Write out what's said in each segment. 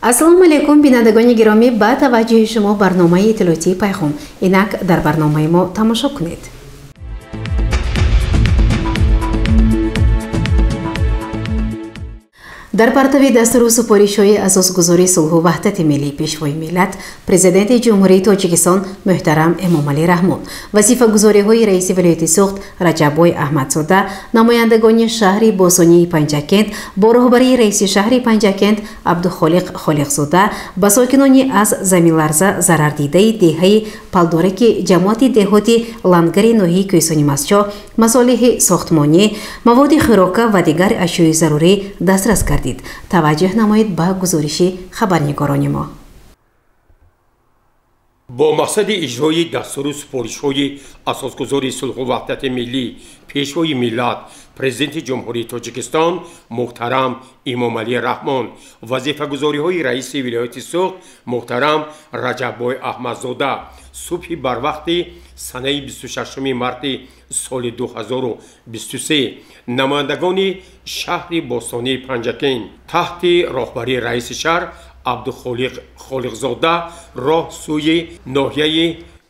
Ассалому алайкум, бинандагони гиромӣ, ба таваҷҷӯҳи шумо барномаи иттилоотии Пайғом. Инак дар барномаи мо тамошо кунед. Дар партави дастуру супоришҳои асосгузори сулҳу ваҳдати миллӣ, пешвои миллат, президенти Ҷумҳурии Тоҷикистон муҳтарам Эмомалӣ Раҳмон, вазифагузориҳои раиси вилояти Суғд Раҷаббой Аҳмадзода, намояндагони шаҳри бостонии Панҷакент бо роҳбарии раиси шаҳри Панҷакент Абдухолиқ Холиқзода ба сокинони аз заминларза зарардидаи деҳаи Палдораки ҷамоати деҳоти Лангари ноҳияи Кӯҳистони Мастчоҳ масолеҳи сохтмонӣ, маводи хӯрока ва дигар ашёи зарурӣ дастрас кардид. Таваҷҷӯҳ намоед ба гузориши хабарнигорони мо. Бо мақсади иҷрои дастуру супоришҳои асосгузори сулҳу ваҳдати миллӣ, пешвои миллат, президенти Ҷумҳурии Тоҷикистон муҳтарам Эмомалӣ Раҳмон, вазифагузориҳои раиси вилояти Суғд муҳтарам Раҷаббой Аҳмадзода субҳи барвақти санаи 26 марти соли 2023 намояндагони шаҳри бостонии Панҷакент таҳти роҳбарии раиси шаҳр Абдухолиқ Холиқзода роҳ сӯи ноҳияи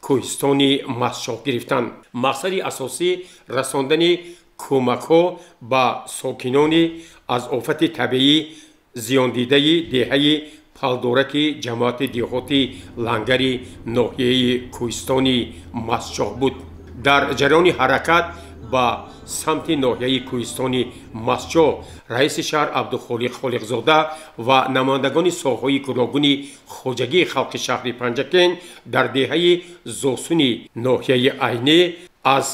Кӯҳистони Мастчоҳ гирифтанд. Мақсади асосӣ расондани кӯмакҳо ба сокинони аз офати табиӣ зиёндидаи деҳаи Палдораки ҷамоати деҳоти Лангари ноҳияи Кӯҳистони Мастчоҳ буд. Дар ҷараёни ҳаракат ба самти ноҳияи Кӯҳистони Мастчоҳ раиси шаҳр Абдухолиқ Холиқзода ва намояндагони соҳаҳои гуногуни хоҷагии халқи шаҳри Панҷакент дар деҳаи Зосуни ноҳияи Айнӣ аз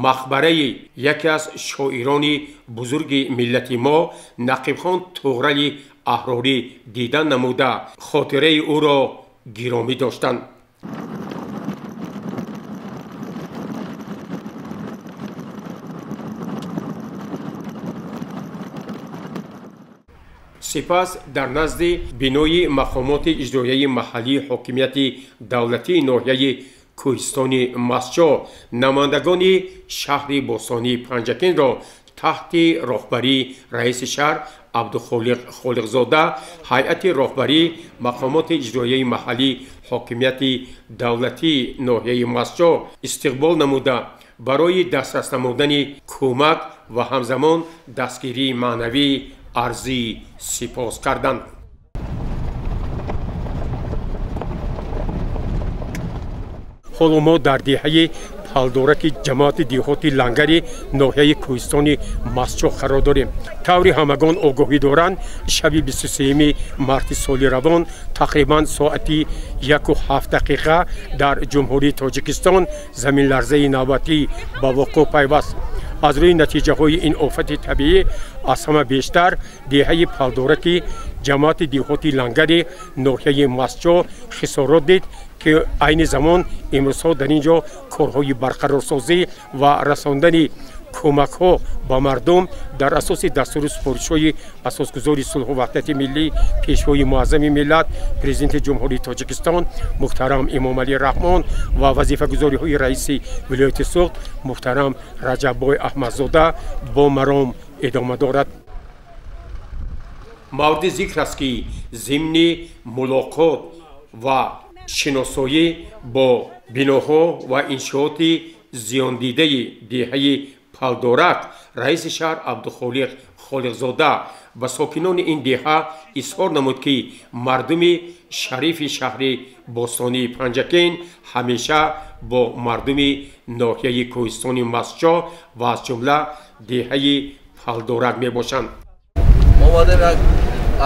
мақбараи яке аз шоирони бузурги миллати мо Нақибхон Туғрали Аҳрорӣ дидан намуда хотираи ӯро гиромӣ доштанд. Сипас дар назди бинои мақомоти иҷроияи маҳаллии ҳокимияти давлатии ноҳияи Кӯҳистони Мастчоҳ намояндагони шаҳри бостонии Панҷакентро таҳти роҳбарии раиси шаҳр Абдухолиқ Холиқзода ҳайати роҳбарии мақомоти иҷроияи маҳаллии ҳокимияти давлатии ноҳияи Мастчоҳ истиқбол намуда барои дастрас намудани кӯмак ва ҳамзамон дастгирии маънавӣ арзӣ сипос карданд. Ҳоло мо дар деҳаи Палдораки ҷамоати деҳоти Лангари ноҳияи Кӯҳистони Мастчоҳ қарор дорем. Таври ҳамагон огоҳӣ доранд, шаби 23 марти соли равон тақрибан соати 1:07 дар Ҷумҳурии Тоҷикистон заминларзаи навбатӣ ба вуқӯъ пайваст. Аз рӯи натиҷаҳои ин офати табиӣ аз ҳама бештар деҳаи Палдораки ҷамоати деҳоти Лангари ноҳияи Мастчоҳ хисорот дид ки айни замон имрӯзҳо дар ин ҷо корҳои барқарорсозӣ ва расондани кӯмакҳо ба мардум дар асоси дастуру супоришҳои асосгузори сулҳу ваҳдати миллӣ, пешвои муаззами миллат, президенти Ҷумҳурии Тоҷикистон муҳтарам Эмомалӣ Раҳмон ва вазифагузориҳои раиси вилояти Суғд муҳтарам Раҷаббой Аҳмадзода бо маром идома дорад. Мавриди зикр аст, ки зимни мулоқот ва шиносоӣ бо биноҳо ва иншооти зиёндидаи деҳаи Палдорак раиси шаҳр Абдухолиқ Холиқзода ба сокинони ин деҳа изҳор намуд, ки мардуми шарифи шаҳри бостонии Панҷакент ҳамеша бо мардуми ноҳияи Кӯҳистони Мастчоҳ ва аз ҷумла деҳаи Палдорак мебошанд. Мо омадем як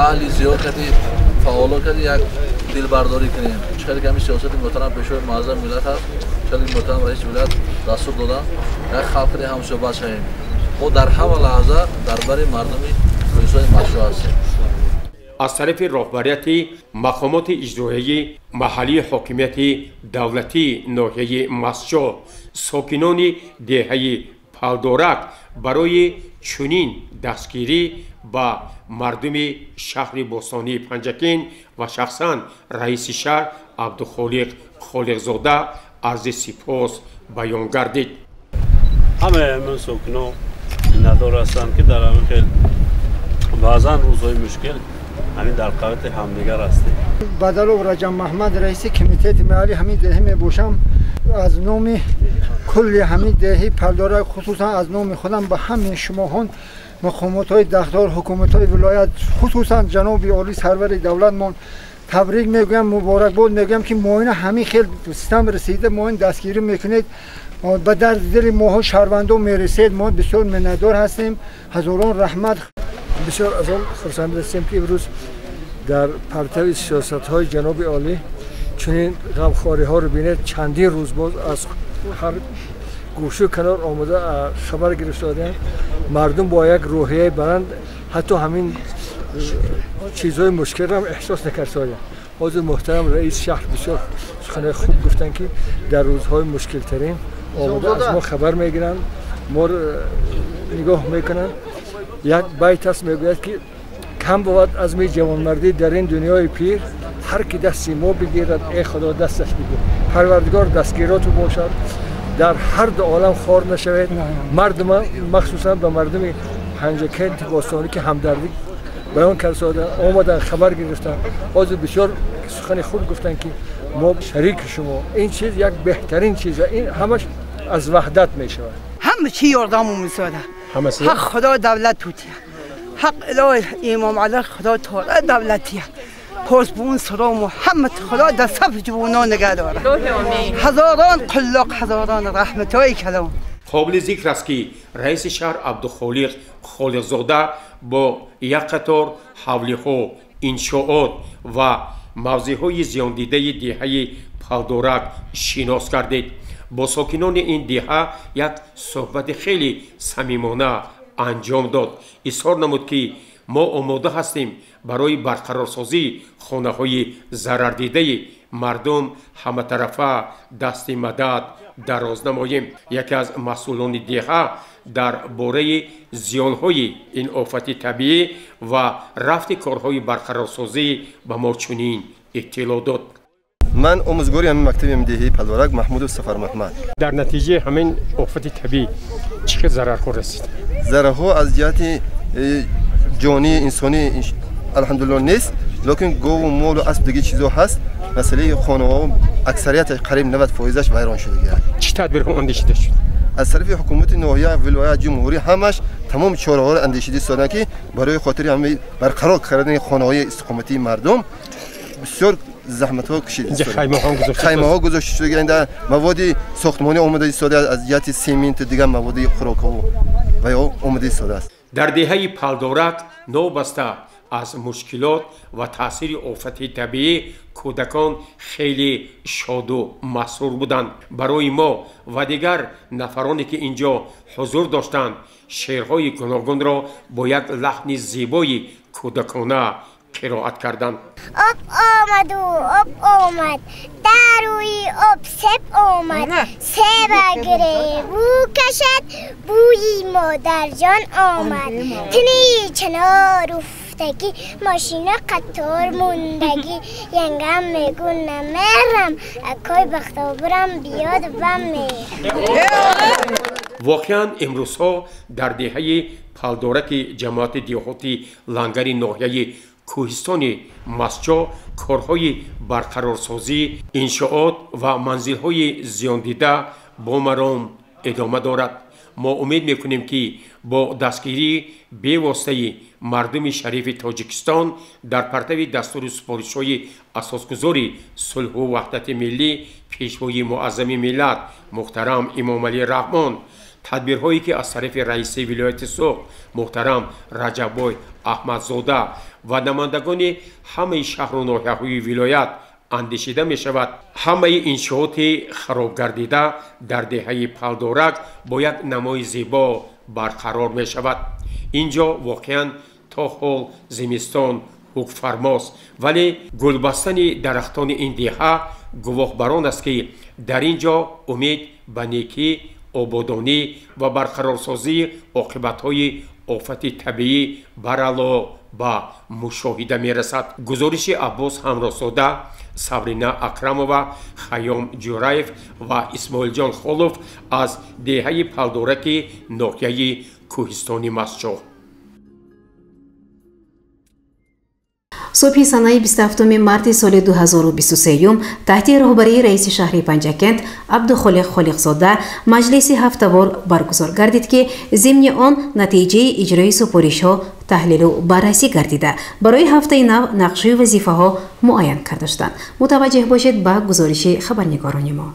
аҳли зиёд кардем, фаъоло кардем, як дилбардорӣ кунем. Чӣ ки ҳамин сиёсати муҳтарам пешвои муаззами миллат ҳаст, чӣ ки муҳтарам раиси вилоят дастур доданд, як халқи ҳамсӯҳбат шавем. Мо дар ҳама лаҳза дар бари мардуми Кӯҳистони Мастчоҳ ҳастем. Аз тарафи роҳбарияти мақомоти иҷроияи маҳаллии ҳокимияти давлатии ноҳияи Мастчоҳ сокинони деҳаи Палдорак барои чунин дастгирӣ ба мардуми шаҳри бостонии Панҷакент ва шахсан раиси шаҳр Абдухолиқ Холиқзода арзи сипос баён гардид. Ҳамаи ҳамин сокино миннатдор ҳастанд, ки дар ҳамин хел баъзан рӯзҳои мушкил ҳамин дар қавати ҳамдигар ҳастем. Бадалов Раҷаб Маҳмад, раиси комитети маҳалли ҳамин деҳӣ мебошам. Аз номи кулли ҳамин деҳи Палдорак, хусусан аз номи худам ба ҳамаи шумоҳон, мақомотҳои дахлдор, ҳукуматҳои вилоят, хусусан ҷаноби олӣ сарвари давлатмон табрик мегӯям, муборакбод мегӯям, ки моина ҳамин хел систам расида, моин дастгирӣ мекунед, ба дарди дили моҳо шаҳрвандон мерасед. Мо бисёр миннатдор ҳастем. Ҳазорон раҳмат. Бисёр аз он хурсанд ҳастем, ки имрӯз дар партави сиёсатҳои ҷаноби олӣ чунин ғамхориҳоро бинед. Чандин рӯз боз аз ҳар гӯшу канор омада хабар гирифтодаем. Мардум бо як рӯҳияи баланд ҳатто ҳамин чизҳои мушкилро ҳам эҳсос накардоянд. Ҳозир муҳтарам раиси шаҳр бисёр суханои хуб гуфтанд, ки дар рӯзҳои мушкилтарин омада аз мо хабар мегиранд, моро нигоҳ мекунанд. Як байт аст, мегӯяд, ки кам бувад азми ҷавонмардӣ дар ин дунёи пир, ҳар ки дасти мо бигирад, эй Худо дасташ бигир. Парвардигор дастгироту бошад, дар ҳар ду олам хор нашавед. Мардума, махсусан ба мардуми Панҷакенти бостонӣ, ки ҳамдардӣ баён карданд, омаданд, хабар гирифтанд. Ҳозир бисёр сухани хуб гуфтанд, ки мо шарики шумо. Ин чиз як беҳтарин чиз, ин ҳамаш аз ваҳдат мешавад. Ҳама чи ёрдамон месода, ҳақ Худо давлат тутия, ҳақ илоҳи имом Али Худо таола давлатия, посбон сарому ҳама Худо дар сафи ҷавонон нигаҳ дорад. Ҳазорон қуллоқ, ҳазорон раҳматҳои калом. Қобили зикр аст, ки раиси шаҳр Абдухолиқ Холиқзода бо як қатор ҳавлиҳо, иншоот ва мавзеъҳои зиёндидаи деҳаи Палдорак шинос гардид. Бо сокинони ин деҳа як суҳбати хеле самимона анҷом дод. Изҳор намуд, ки мо омода ҳастем барои барқарорсозии хонаҳои зарардидаи мардум ҳаматарафа дасти мадад дароз намоем. Яке аз масъулони деҳа дар бораи зиёнҳои ин офати табиӣ ва рафти корҳои барқарорсозӣ ба мо чунин иттилоъ дод. Ман омӯзгори ҳамин мактаби деҳаи Палдорак Маҳмудов Сафар Маҳмад. Дар натиҷаи ҳамин офати табиӣ чӣ хел зарарҳо расид? Зарарҳо аз ҷиҳати ҷонии инсонӣ алҳамдулилло нест, лекин гову молу асп диги чизо ҳаст. Масъалаи хонаҳо аксарияташ қариб 90%-аш вайрон шудагиа. Чӣ тадбирҳо андешида шуд? Аз тарафи ҳукумати ноҳия, вилоят, ҷумҳурӣ ҳамаш тамоми чораҳоро андешида истоданд, ки барои хотири ҳамин барқарор кардани хонаҳои истиқоматии мардум бисёр заҳматҳо кашида. Хаймаҳо гузошта шуда, маводи сохтмонӣ омода истода, аз ҷиҳати сементу дигар маводи хӯрокҳо ва ё омода истодааст. Дар деҳаи Палдорак новобаста аз мушкилот ва таъсири офати табиӣ кӯдакон хеле шоду масрур буданд. Барои мо ва дигар нафароне, ки ин ҷо ҳузур доштанд, шеърҳои гуногунро бо як лаҳни зебои кӯдакона қироат карданд. Об омаду об омад, дар рӯи об себ омад, себа гиреву кашад, бӯи модарҷон омад. Тини чинор уфтагӣ, мошина қатор мондагӣ, янгам мегӯ намерам, акой бахтобурам биёд ва мерам. Воқеан имрӯзҳо дар деҳаи Палдораки ҷамоати деҳоти Лангари ноҳияи кӯҳистони Мастчоҳ корҳои барқарорсозӣ, иншоот ва манзилҳои зиёндида бо маром идома дорад. Мо умед мекунем, ки бо дастгирии бевоситаи мардуми шарифи Тоҷикистон дар партави дастуру супоришҳои асосгузори сулҳу ваҳдати миллӣ, пешвои муаззами миллат муҳтарам Эмомалӣ Раҳмон, тадбирҳое ки аз тарафи раиси вилояти Суғд муҳтарам Раҷаббой Аҳмадзода ва намояндагони ҳамаи шаҳру ноҳияҳои вилоят андешида мешавад, ҳамаи иншооти харобгардида дар деҳаи Палдорак бо як намои зебо барқарор мешавад. Ин ҷо воқеан то ҳол зимистон ҳукмфармост, вале гулбастани дарахтони ин деҳа гувоҳ бар он аст, ки дар ин ҷо умед ба некӣ ободонӣ ва барқарорсозии оқибатҳои офати табиӣ барало ба мушоҳида мерасад. Гузориши Аббос Ҳамроҳзода, Сабрина Акрамова, Хайём Ҷӯраев ва Исмоилҷон Холов аз деҳаи Палдораки ноҳияи Кӯҳистони Мастчоҳ. Субҳи санаи 27 марти соли 2023 таҳти роҳбарии раиси шаҳри Панҷакент Абдухолиқ Холиқзода маҷлиси ҳафтавор баргузор гардид, ки зимни он натиҷаи иҷрои супоришҳо таҳлилу баррасӣ гардида, барои ҳафтаи нав нақшаю вазифаҳо муайян карда шуданд. Мутаваҷҷеҳ бошед ба гузориши хабарнигорони мо.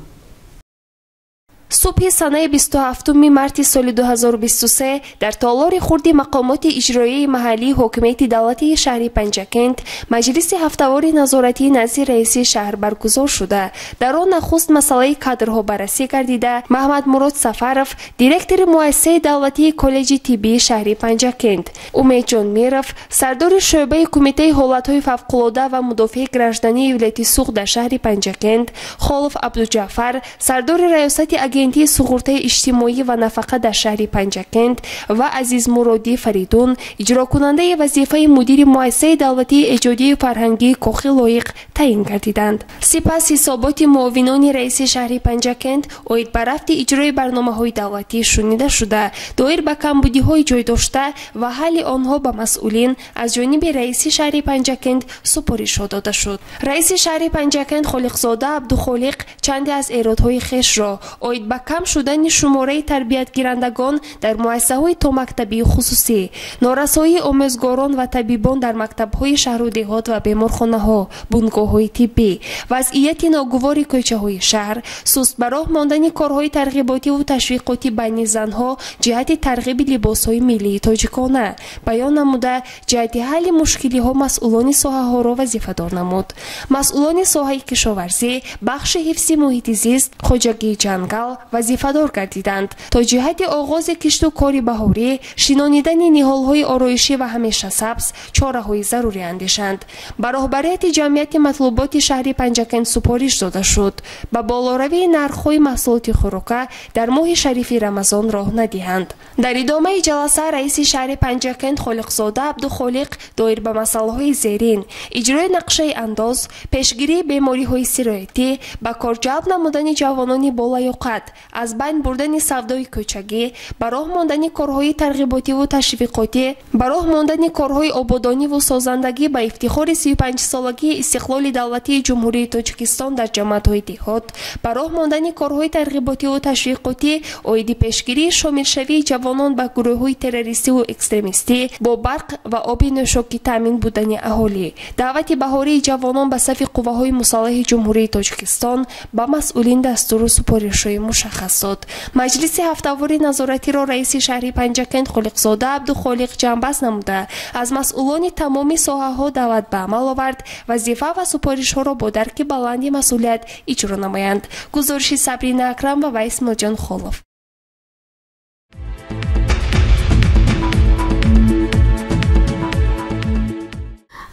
Субҳи санаи 27 марти соли 2023 дар толори хурди мақомоти иҷроияи маҳаллии ҳокимияти давлатии шаҳри Панҷакент маҷлиси ҳафтавори назоратии назди раиси шаҳр баргузор шуда. Дар он нахуст масъалаи кадрҳо баррасӣ гардида, Маҳмадмурод Сафаров, директори муассисаи давлатии коллеҷи тиббии шаҳри Панҷакент, Умедҷон Миров, сардори шӯъбаи кумитаи ҳолатҳои фавқулода ва мудофиаи граждании вилояти Суғд дар шаҳри Панҷакент, Холов Абдуҷафар, сардори раёсати агентии суғуртаи иҷтимоӣ ва нафақа дар шаҳри Панҷакент ва Азизмуродӣ Фаридун, иҷрокунандаи вазифаи мудири муассисаи давлатии эҷодию фарҳангии Кохи Лоиқ таъин гардиданд. Сипас ҳисоботи муовинони раиси шаҳри Панҷакент оид ба рафти иҷрои барномаҳои давлатӣ шунида шуда, доир ба камбудиҳои ҷойдошта ва ҳалли онҳо ба масъулин аз ҷониби раиси шаҳри Панҷакент супоришҳо дода шуд. Раиси шаҳри Панҷакент Холиқзода Абдухолиқ чанде аз эродҳои хешро оид ба кам шудани шумораи тарбиятгирандагон дар муассисаҳои томактабии хусусӣ, норасоии омӯзгорон ва табибон дар мактабҳои шаҳру деҳот ва беморхонаҳо, бунгоҳҳои тиббӣ, вазъияти ногувори кӯчаҳои шаҳр, суст ба роҳ мондани корҳои тарғиботиву ташвиқотӣ байни занҳо ҷиҳати тарғиби либосҳои миллии тоҷикона баён намуда, ҷиҳати ҳалли мушкилиҳо масъулони соҳаҳоро вазифадор намуд. Масъулони соҳаи кишоварзӣ, бахши ҳифзи муҳити зист, хоҷагии ҷангал вазифадор гардиданд, то ҷиҳати оғози кишту кори баҳорӣ, шинонидани ниҳолҳои ороишӣ ва ҳамешасабз чораҳои зарурӣ андешанд. Ба роҳбарияти ҷамъияти матлуботи шаҳри Панҷакент супориш дода шуд, ба болоравии нархҳои маҳсулоти хӯрока дар моҳи шарифи Рамазон роҳ надиҳанд. Дар идомаи ҷаласа раиси шаҳри Панҷакент Холиқзода Абдухолиқ доир ба масъалаҳои зерин: иҷрои нақшаи андоз, пешгирии бемориҳои сироятӣ, ба кор ҷалб намудани ҷавонони болаёқат, аз байн бурдани савдои кӯчагӣ, ба роҳ мондани корҳои тарғиботиву ташвиқотӣ, ба роҳ мондани корҳои ободониву созандагӣ ба ифтихори 35-солагии истиқлоли давлатии Ҷумҳурии Тоҷикистон дар ҷамоатҳои деҳот, ба роҳ мондани корҳои тарғиботиву ташвиқотӣ оиди пешгирии шомилшавии ҷавонон ба гурӯҳҳои террористиву экстремистӣ, бо барқ ва оби нӯшокӣ таъмин будани аҳолӣ, даъвати баҳории ҷавонон ба сафи қувваҳои мусаллаҳи Ҷумҳурии Тоҷикистон ба масъулин дастуру супоришҳои мушаххас дод. Маҷлиси ҳафтавори назоратиро раиси шаҳри Панҷакент Холиқзода Абдухолиқ ҷамъбаст намуда, аз масъулони тамоми соҳаҳо даъват ба амал овард, вазифа ва супоришҳоро бо дарки баланди масъулият иҷро намоянд. Гузориши Сабрина Акрамова ва Исмоилҷон Холов.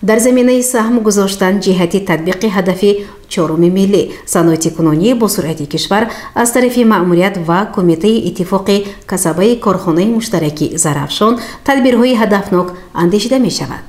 Дар заминаи саҳм гузоштан ҷиҳати татбиқи ҳадафи чоруми миллӣ саноати кунунӣ бо суръати кишвар аз тарафи маъмурият ва кумитаи иттифоқи касабаи корхонаи муштараки Зарафшон тадбирҳои ҳадафнок андешида мешавад.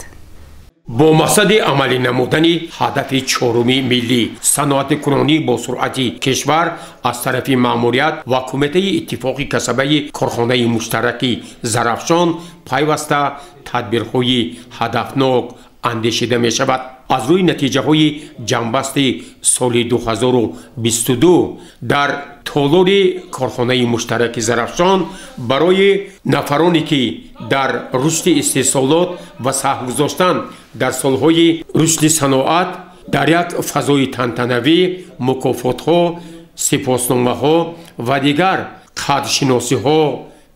Бо мақсади амалӣ намудани ҳадафи чоруми миллӣ саноати кунунӣ бо суръати кишвар аз тарафи маъмурият ва кумитаи иттифоқи касабаи корхонаи муштараки Зарафшон пайваста тадбирҳои ҳадафнок андешида мешавад. Аз рӯи натиҷаҳои ҷамъбасти соли 2022 дар толори корхонаи муштараки Зарафшон барои нафароне ки дар рушди истеҳсолот ва саҳм гузоштан дар солҳои рушди саноат дар як фазои тантанавӣ мукофотҳо, сипосномаҳо ва дигар қадршиносиҳо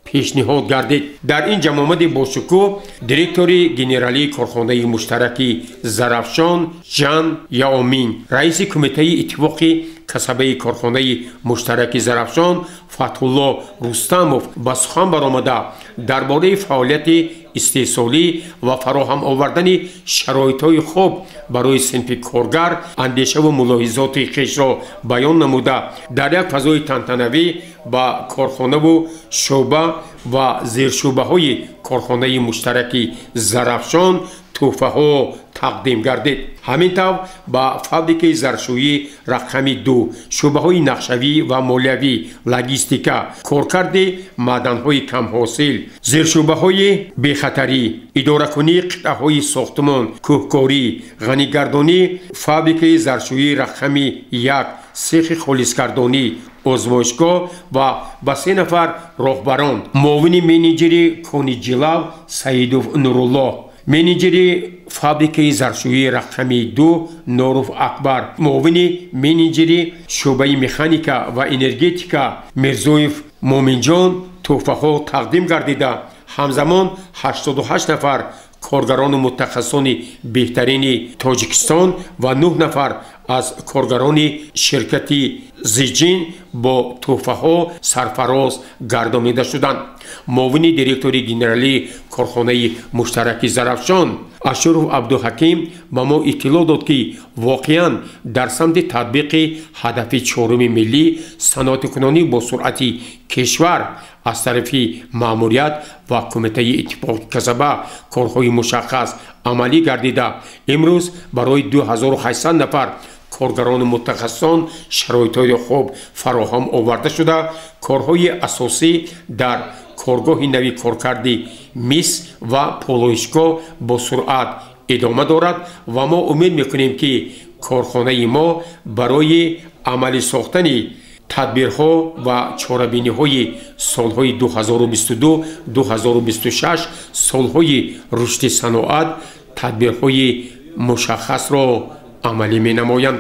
пешниҳод гардид. Дар ин ҷамъомади бошукӯҳ директори генералии корхонаи муштараки Зарафшон Ҷан Яомин, раиси кумитаи иттифоқи касабаи корхонаи муштараки Зарафшон Фатҳулло Рустамов ба сухан баромада дар бораи фаъолияти истеҳсолӣ ва фароҳам овардани шароитҳои хуб барои синфи коргар андешаву мулоҳизоти хешро баён намуда дар як фазои тантанавӣ ба корхонаву шӯъба ва зершӯъбаҳои корхонаи муштараки Зарафшон тӯҳфаҳо тақдим гардид. Ҳамин тавр ба фабрикаи заршӯӣ рақами 2, шӯъбаҳои нақшавӣ ва молиявӣ, логистика, коркарди маъданҳои камҳосил, зершӯъбаҳои бехатарӣ, идоракунии қитъаҳои сохтмон, кӯҳкорӣ, ғанигардонӣ, фабрикаи заршӯӣ рақами 1, сехи холисгардонӣ, озмоишгоҳ ва ба 3 нафар роҳбарон, муовини менеҷери кони Ҷилав Саидов Нуруллоҳ, менеҷери фабрикаи заршӯӣ рақами 2 Норов Акбар, муовини менеҷери шӯъбаи механика ва энергетика Мирзоев Муминҷон тӯҳфаҳо тақдим гардида ҳамзамон 88 нафар коргарону мутахассисони беҳтарини Тоҷикистон ва 9 нафар аз коргарони ширкати Зиҷин бо тӯҳфаҳо сарфароз гардонида шуданд. Муовини директори генералии корхонаи муштараки Зарафшон Ашуров Абдуҳаким ба мо иттилоъ дод, ки воқеан дар самти татбиқи ҳадафи чоруми миллӣ саноатикунонӣ бо суръати кишвар аз тарафи маъмурият ва кумитаи иттифоқи касаба корҳои мушаххас амалӣ гардида имрӯз барои 2800 нафар коргарону мутахассисон шароитҳои хуб фароҳам оварда шуда, корҳои асосӣ дар коргоҳи нави коркарди мис ва полоишгоҳ бо суръат идома дорад ва мо умед мекунем, ки корхонаи мо барои амалӣ сохтани тадбирҳо ва чорабиниҳои солҳои 2022-2026 солҳои рушди саноат тадбирҳои мушаххасро амалӣ менамоянд.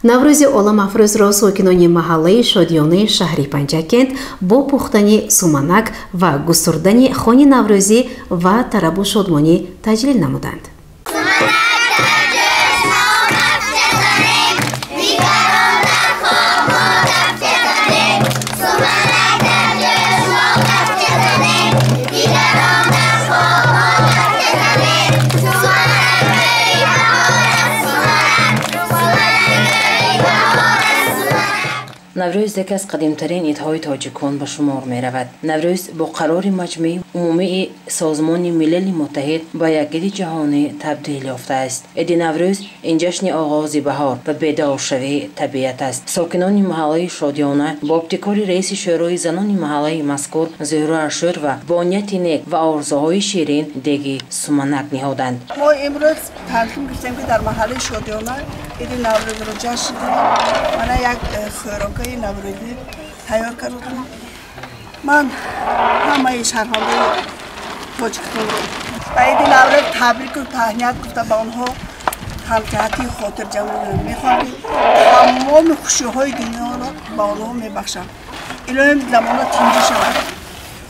Наврӯзи оламафрӯзро сокинони маҳаллаи Шодиёнаи шаҳри Панҷакент бо пухтани суманак ва густурдани хони наврӯзӣ ва тарабу шодмонӣ таҷлил намуданд. Наврӯз яке аз қадимтарин идҳои тоҷикон ба шумор меравад. Наврӯз бо қарори Маҷмӯи Умумии Созмони Милали Муттаҳид ба як иди ҷаҳонӣ табдил ёфтааст. Иди Наврӯз ин ҷашни оғози баҳор ва бедоршавии табиат аст. Сокинони маҳаллаи Шодиёна бо ибтикори раиси Шӯрои занони маҳаллаи мазкур Зуҳро Ашурова бо нияти нек ва орзуҳои ширин деги суманак ниҳоданд. Мо имрӯз тасмим гирифтем, ки дар маҳаллаи Шодиёна иди Наврӯзро ҷашн гирем. Мана як хӯрокаи наврӯзӣ тайёр кардам. Ман ҳамаи шаҳрвандони Тоҷикистонро ба иди Наврӯз табрику таҳният гуфта ба онҳо тансиҳатии хотирҷамъ мехоҳам, ки тамоми хушиҳои дунёро ба онҳо мебахшам. Илоҳим замона тинҷӣ шавад.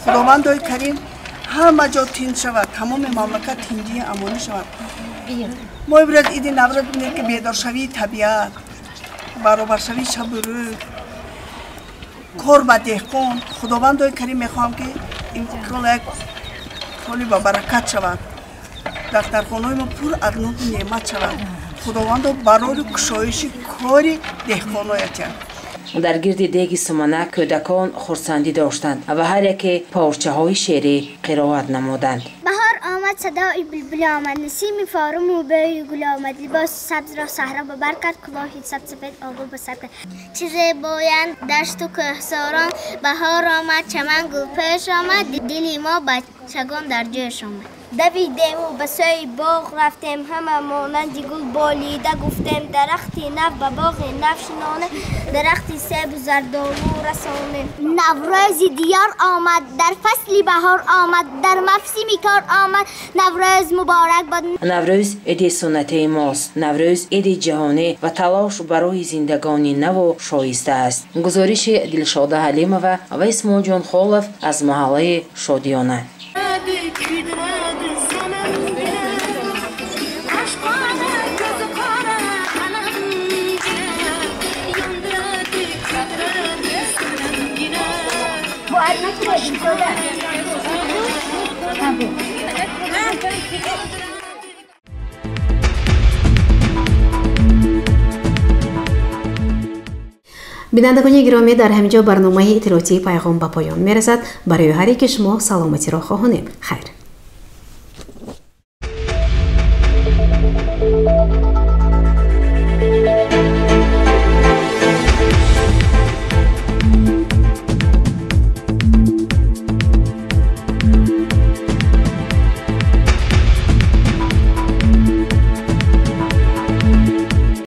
Худовандои карим ҳама ҷо тинҷ шавад, тамоми мамлакат тинҷии амонӣ шавад. Мо имрӯз иди Наврӯз бинем, ки бедоршавии табиат, баробаршавии шабу рӯз, кор ба деҳқон. Худовандои карим мехоҳам, ки ин як соли ба баракат шавад, дастархонаҳои мо пур аз нуру неъмат шавад. Худовандо барори кушоиши кори деҳқоноятяд. Дар гирди деги суманак кӯдакон хурсандӣ доштанд ва ҳар яке порчаҳои шеърӣ қироат намуданд. Баҳор омад, садои булбул омад, насими форуму бӯи гул омад, либоси сабзро саҳро ба бар кард, кулоҳи сабзсафед обу ба сар кард. Чӣ зебоянд дашту кӯҳсорон, баҳор омад, чаман гулпӯш омад, дили мо бачагон дар ҷӯш омад. Давидему ба сӯи боғ рафтем, ҳама монанди гул болида гуфтем, дарахти нав ба боғи нав шинонем, дарахти себу зардолу расонем. Наврӯзи диёр омад, дар фасли баҳор омад, дар мавсими кор омад, Наврӯз муборак бод. Наврӯз иди суннатии мост. Наврӯз иди ҷаҳонӣ ва талош барои зиндагони наву шоиста аст. Гузориши Дилшода Ҳалимова ва Исмоилҷон Холов аз маҳаллаи Шодиёна. Бинандагони гиромӣ, дар ҳамин ҷо барномаи иттилоотии Пайғом ба поён мерасад. Барои ҳар яки шумо саломатиро хоҳонем. Хайр.